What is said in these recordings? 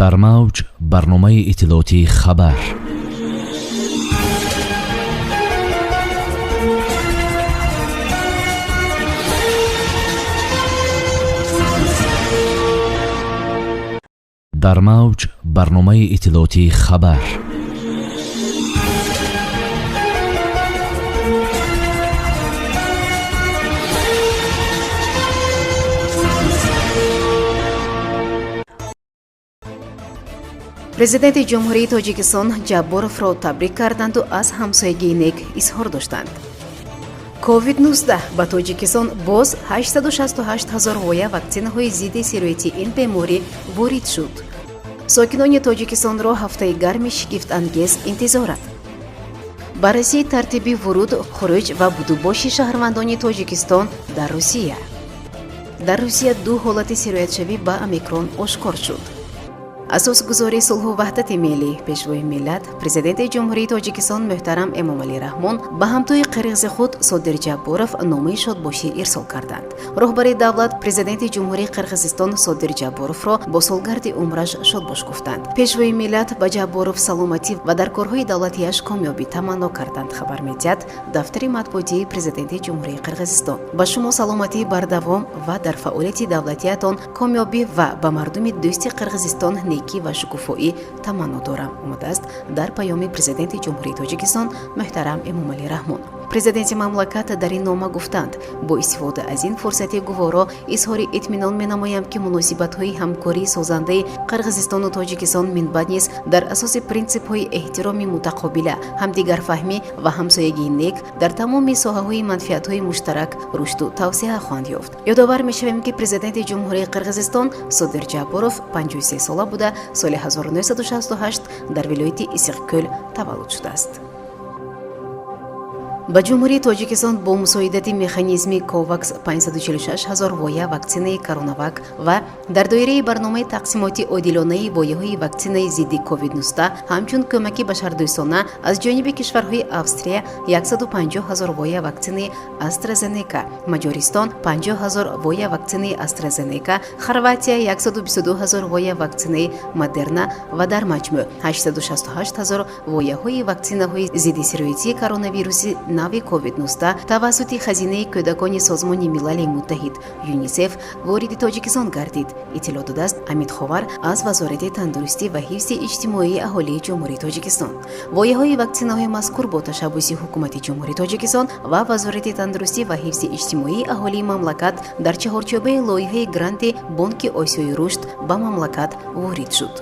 Дар мавҷ барномаи иттилоотии «Хабар». Дар мавҷ барномаи иттилоотии «Хабар». Президенти Ҷумҳурии Тоҷикистон Ҷабборовро табрик карданду аз ҳамсоягии нек изҳор доштанд. COVID-19 ба Тоҷикистон боз 868 ҳазор воя ваксинаҳои зидди сирояти ин беморӣ ворид шуд. Сокинони Тоҷикистонро ҳафтаи гарми шигифтангез интизоранд. Баррасии тартиби вуруд, хуруҷ ва будубоши шаҳрвандони Тоҷикистон дар Русия. Дар Русия ду ҳолати сироятшавӣ ба омикрон ошкор шуд. Асосгузори сулҳу ваҳдати миллӣ, Пешвои миллат, Президенти Ҷумҳурии Тоҷикистон муҳтарам Эмомалӣ Раҳмон ба ҳамтои қирғизи худ Содир Ҷабборов номаи шодбошӣ ирсол карданд. Роҳбари давлат Президенти Ҷумҳурии Қирғизистон Содир Ҷабборовро бо солгарди умраш шодбош гуфтанд. Пешвои миллат ба Ҷабборов саломатӣ ва дар корҳои давлатиаш комёбӣ таманно карданд, хабар медиҳад дафтари матбуотии Президенти Ҷумҳурии Қирғизистон. Ба шумо саломатии бардавом ва дар фаъолияти давлатиятон комёбӣ ва ба мардуми дӯсти Қирғизистон некӣ ва шукуфоӣ таманно дорам, омадааст дар паёми Президенти Ҷумҳурии Тоҷикистон муҳтарам Эмомалӣ Раҳмон. Президенти мамлакат дар ин нома гуфтанд: бо истифода аз ин фурсати гуворо изҳори итминон менамоям, ки муносибатҳои ҳамкории созандаи Қирғизистону Тоҷикистон минбаъд низ дар асоси принсипҳои эҳтироми мутақобила, ҳамдигарфаҳмӣ ва ҳамсоягии нек дар тамоми соҳаҳои манфиатҳои муштарак рушду тавсеа хоҳанд ёфт. Ёдовар мешавем, ки Президенти Ҷумҳурии Қирғизистон Содир Ҷабборов 53 сола буда, соли 1968 дар вилояти Исиқкӯл таваллуд шудааст. Ба Ҷумҳурии Тоҷикистон бо мусоидати механизми Ковакс 546 ҳазор воя ваксинаи Коронавак ва дар доираи барномаи тақсимоти одилонаи вояҳои ваксинаи зидди COVID-19 ҳамчун кӯмаки башардӯстона аз ҷониби кишварҳои Австрия 150 ҳазор воя ваксинаи Астразенека, Маҷористон 50 ҳазор воя ваксинаи Астразенека, Хорватия 122 ҳазор воя ваксинаи Модерна ва дар маҷмӯъ 868 ҳазор вояҳои ваксинаҳои зидди сироятии коронавируси нави COVID-19 тавассути хазинаи кӯдакони Созмони Милали Муттаҳид ЮНИСЕФ вориди Тоҷикистон гардид, иттилоъ додааст Амид Ховар аз Вазорати тандурустӣ ва ҳифзи иҷтимоии аҳолии Ҷумҳурии Тоҷикистон. Вояҳои ваксинаҳои мазкур бо ташаббуси Ҳукумати Ҷумҳурии Тоҷикистон ва Вазорати тандурустӣ ва ҳифзи иҷтимоии аҳолии мамлакат дар чаҳорчӯбаи лоиҳаи гранти Бонки Осиёи Рушд ба мамлакат ворид шуд.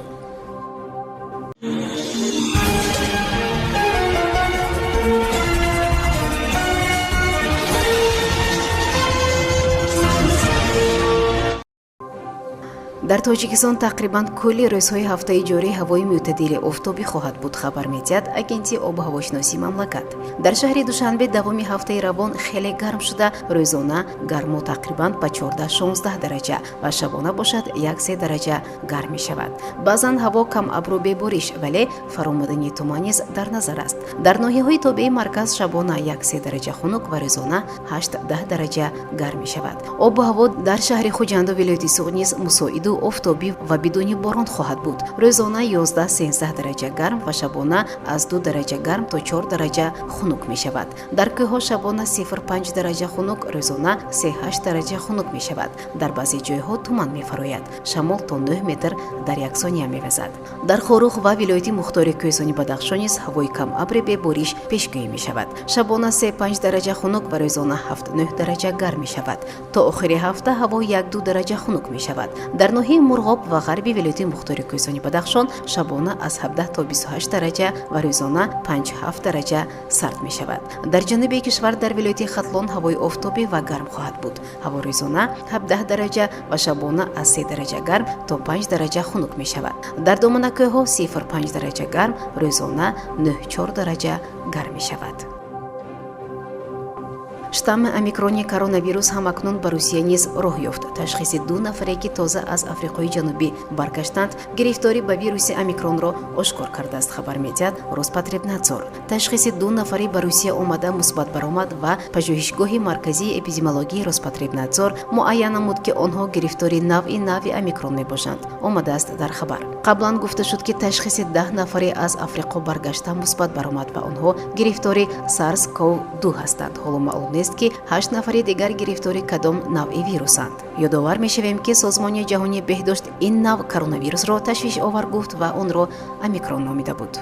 Дар Тоҷикистон тақрибан кулли рӯзҳои ҳафтаи ҷорӣ ҳавои мӯътадили офтобӣ хоҳад буд, хабар медиҳад Агентии обу ҳавошиносии мамлакат. Дар шаҳри Душанбе давоми ҳафтаи равон хеле гарм шуда, рӯзона гармо тақрибан ба 14-16 дараҷа ва шабона бошад 1-3 дараҷа гарм мешавад. Баъзан ҳаво камабру бебориш, вале фаромадани туман низ дар назар аст. Дар ноҳияҳои тобеи марказ шабона 1-3 дараҷа хунук ва рӯзона 8-10 дараҷа гарм мешавад. Обу ҳаво дар шаҳри Хуҷанду вилояти Суғд низ мусоиду офтобӣ ва бидуни борон хоҳад буд. Рӯзона 11-13 дараҷа гарм ва шабона аз 2 дараҷа гарм то 4 дараҷа хунук мешавад. Дар кӯҳҳо шабона 0,5 дараҷа хунук, рӯзона 3-8 дараҷа хунук мешавад. Дар баъзе ҷойҳо туман мефарояд. Шамол то 9 метр дар як сония мевазад. Дар Хоруғ ва вилояти мухтори Кӯҳистони Бадахшон низ ҳавои камабри бебориш пешгӯӣ мешавад. Шабона 3-5 дараҷа хунук ва рӯзона 7-9 дараҷа гарм мешавад. То охири ҳафта ҳаво 1-2 дараҷа хунук мешавад. Дар ноҳияи Мурғоб ва ғарби вилояти мухтори Кӯҳистони Бадахшон шабона аз 17 то 28 дараҷа ва рӯзона 5-7 дараҷа сард мешавад. Дар ҷануби кишвар дар вилояти Хатлон ҳавои офтобӣ ва гарм хоҳад буд. Ҳаво рӯзона 17 дараҷа ва шабона аз 3 дараҷа гарм то 5 дараҷа хунук мешавад. Дар доманакӯҳҳо 0,5 дараҷа гарм, рӯзона 9-4 дараҷа гарм мешавад. Штамми омикрони коронавирус ҳамакнун ба Русия низ роҳ ёфт. Ташхиси ду нафаре, ки тоза аз Африқои Ҷанубӣ баргаштанд, гирифторӣ ба вируси омикронро ошкор кардааст, хабар медиҳад Роспотребнадзор. Ташхиси ду нафари ба Русия омада мусбат баромад ва Пажӯҳишгоҳи марказии эпидемиологии Роспотребнадзор муайян намуд, ки онҳо гирифтори навъи нави омикрон мебошанд, омадааст дар хабар. Қаблан гуфта шуд, ки ташхиси 10 нафаре аз Африқо баргашта мусбат баромад ва онҳо гирифтори сарс ков 2 ҳастанд. Ҳоло маълум нест, ки ҳашт нафари дигар гирифтори кадом навъи вирусанд. Ёдовар мешавем, ки Созмони ҷаҳонии беҳдошт ин нав коронавирусро ташвишовар гуфт ва онро омикрон номида буд.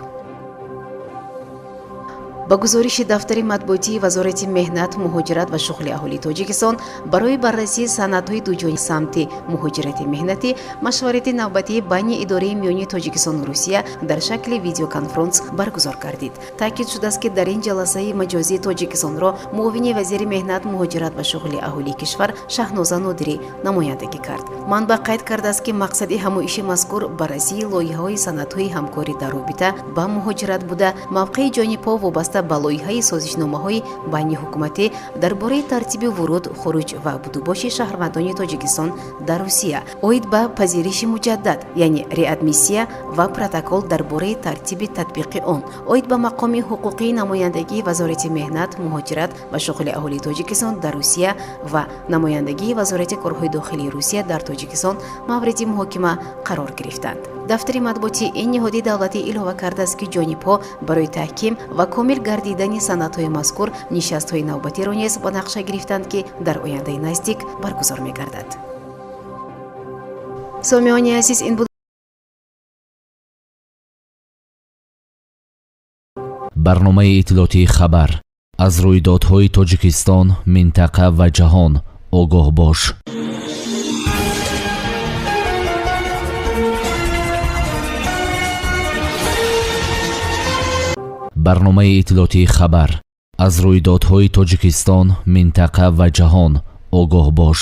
Ба гузориши дафтари матбуотии Вазорати меҳнат, муҳоҷират ва шуғли аҳолии Тоҷикистон, барои баррасии санадҳои дуҷони самти муҳоҷирати меҳнатӣ машварати навбатии байни идораи миёни Тоҷикистону Русия дар шакли видеоконфронс баргузор гардид. Таъкид шудааст, ки дар ин ҷаласаи маҷозии Тоҷикистонро муовини вазири меҳнат, муҳоҷират ва шуғли аҳолии кишвар Шаҳноза Нодирӣ намояндагӣ кард. Манбаъ қайд кардааст, ки мақсади ҳамоиши мазкур баррасии лоиҳаҳои санадҳои ҳамкорӣ дар робита ба муҳоҷират буда, мавқеи ҷонибҳо вобаста ба лоиҳаи созишномаҳои байниҳукуматӣ дар бораи тартиби вуруд, хуруҷ ва будубоши шаҳрвандони Тоҷикистон дар Русия, оид ба пазириши муҷаддад, яъне реадмиссия, ва протокол дар бораи тартиби татбиқи он, оид ба мақоми ҳуқуқии намояндагии Вазорати меҳнат, муҳоҷират ва шуғли аҳолии Тоҷикистон дар Русия ва намояндагии Вазорати корҳои дохилии Русия дар Тоҷикистон мавриди муҳокима қарор гирифтанд. Дафтари матбуотии ин ниҳоди давлатӣ илова кардааст, ки ҷонибҳо барои таҳким ва комил гардидани санадҳои мазкур нишастҳои навбатиро низ ба нақша гирифтанд, ки дар ояндаи наздик баргузор мегардад. Сомиёни азиз, ин буд Барномаи иттилоотии «Хабар». Аз рӯйдодҳои Тоҷикистон, минтақа ва ҷаҳон огоҳ бош. Барномаи иттилоотии «Хабар». Аз рӯйдодҳои Тоҷикистон, минтақа ва ҷаҳон огоҳ бош.